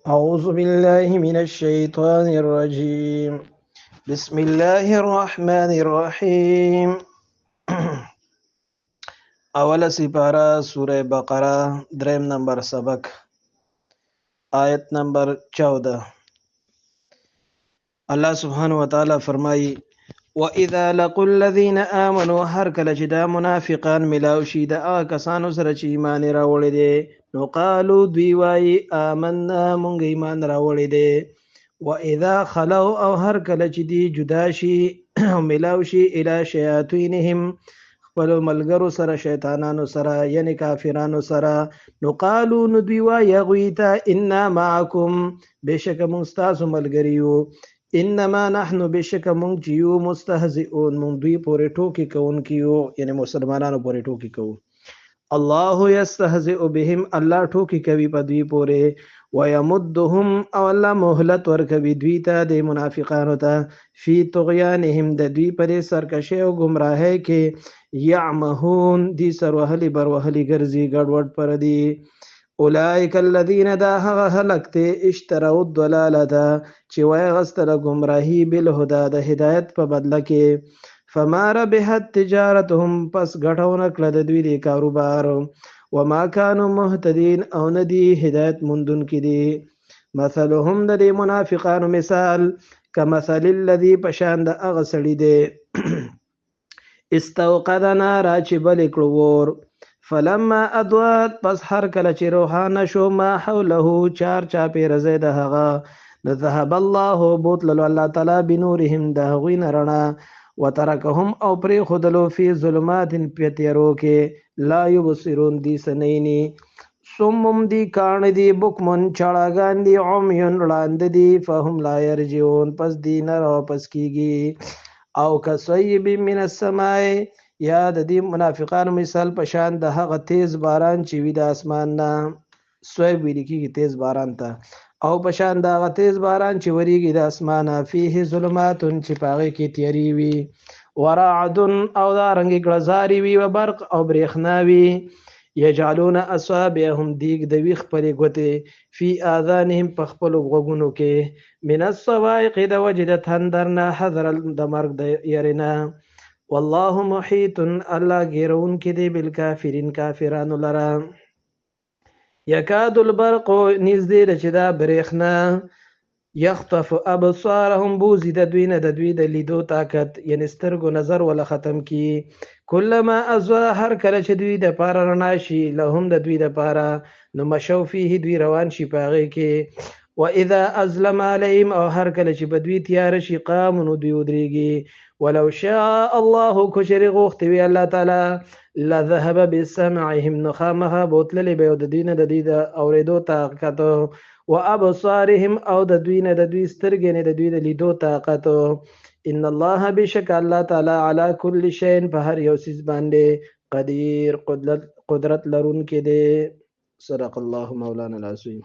أعوذ بالله من الشيطان الرجيم. بسم الله الرحمن الرحيم. اوله سپاره سوره بقره، دریم نمبر سبق، آیت نمبر 14. الله سبحانه وتعالی فرمایي: واذا لقوا الذين امنوا، هر کله چې دا منافقان ملاو شي د هغه کسانو سره چې ایمان یې راوړی دی، نو قالو، دوی وایي: آمنا، مونږ ایمان راوړی دی. واذا خلو، او هر کله چې دی جدا شي او ملاو شي، الی شیاطینهم، خپل ملګرو سره، شیطانانو سره، یعنی کافرانو سره، نو قالو، نو دوی وایي هغوی ته: انا معکم، بېشکه مونږ ستاسو ملګري یو. انما نحن، بېشکه مونږ چې یو، مستهزئون، مونږ دوی پورې ټوکې کوونکي یو، یعنی مسلمانانو پورې ټوکې کوو. الله یستهزئ بهم، الله ټوکې کوي په دوی پورې. ويمدهم، او الله مهلت ورکوي دوی ته، د منافقانو ته، فی طغیانهم، د دوی پر سرکشۍ او ګمراهۍ کې، یعمهون، دی سروهلي بروهلي ګرځي، ګډوډ پر دي. اولئک الذین، دا هغه خلک دی، اشتروا الضلاله، چې وایغستله ګمراهي، بالهدى، د هدایت په بدله کې. فما ربحت تجارتهم، پس ګټه ونه کړه د دوی د کاروبار. وما كانوا مهتدين، او نه دي هدایت موندونکي دي. مثلهم، د دې منافقانو مثال، کمثل الذي، پشان د هغه سړي دی، استوقد نارا، چې بل کړو ور. فلما اضاءت، پس هر کله چې روښانه شو، ما حوله، چار چاپېره ځای د هغه، نو ذهب الله، بوتللو الله تعالی، بنورهم، د هغوی نه رڼا. وترکهم، او پرېښودلو، فی ظلمات، په تیارو کې، لا یبصرون، دي سنینی. صمم، دي کاڼه دي، بکمن، چړاګان دي، عمیون، ړانده دي. فهم لا یرجعون، پس دي نه راواپس کیږي. او کصیب من السماء، یا د دې منافقانو مثال په شان د هغه تیز باران چې وي د اسمان نه. صیب ویل کېږي تیز باران ته. او په شان د هغه تیز باران چې وریږي د اسمانه، فیه ظلمات، چې په هغې کې تیارې وي، ورعد، او دا رنګې ګړزارې وي، و برق، او برېښنا وي. یجعلون اصابعهم، دیګ دوي خپلې ګوتې، فی آذانهم، په خپلو غوږونو کې، من الصواعق، د وجې د تندر نه، حذر، د مرګ د یرې نه. والله محیط، الله ګیرونکی دی، بالکافرین، کافرانو لره. یکاد البرق، نږدې ده چې دا برېښنا، یخطف ابصارهم، بوزي د دوی نه د دوی د لیدو طاقت، یعنی سترګو نظر ولا ختم کی. کلما اضاء، هر کله چې دوی د پاره رڼا شي، لهم، د دوی د پاره، نو مشو فیه، دوی روان شي په هغې کې. و اذا ازلم علیهم، او هر کله چې په دوی تیاره شي، قامو، نو دوی ودرېږي. ولو شاء الله، که چېرې غوښتي وي الله تعالی، لذهب بسمعهم، نو خامخا بوتللی به د دوی نه د دوی د اورېدو طاقت، و ابصارهم، او د دوی نه د دوی سترګې نه د دوی د لیدو طاقت. ان الله، بشک الله تعالی، علی کل شیء، په هر یو څیز باندې، قدیر، قدرت لرونکی دی. صدق الله مولانا العظیم.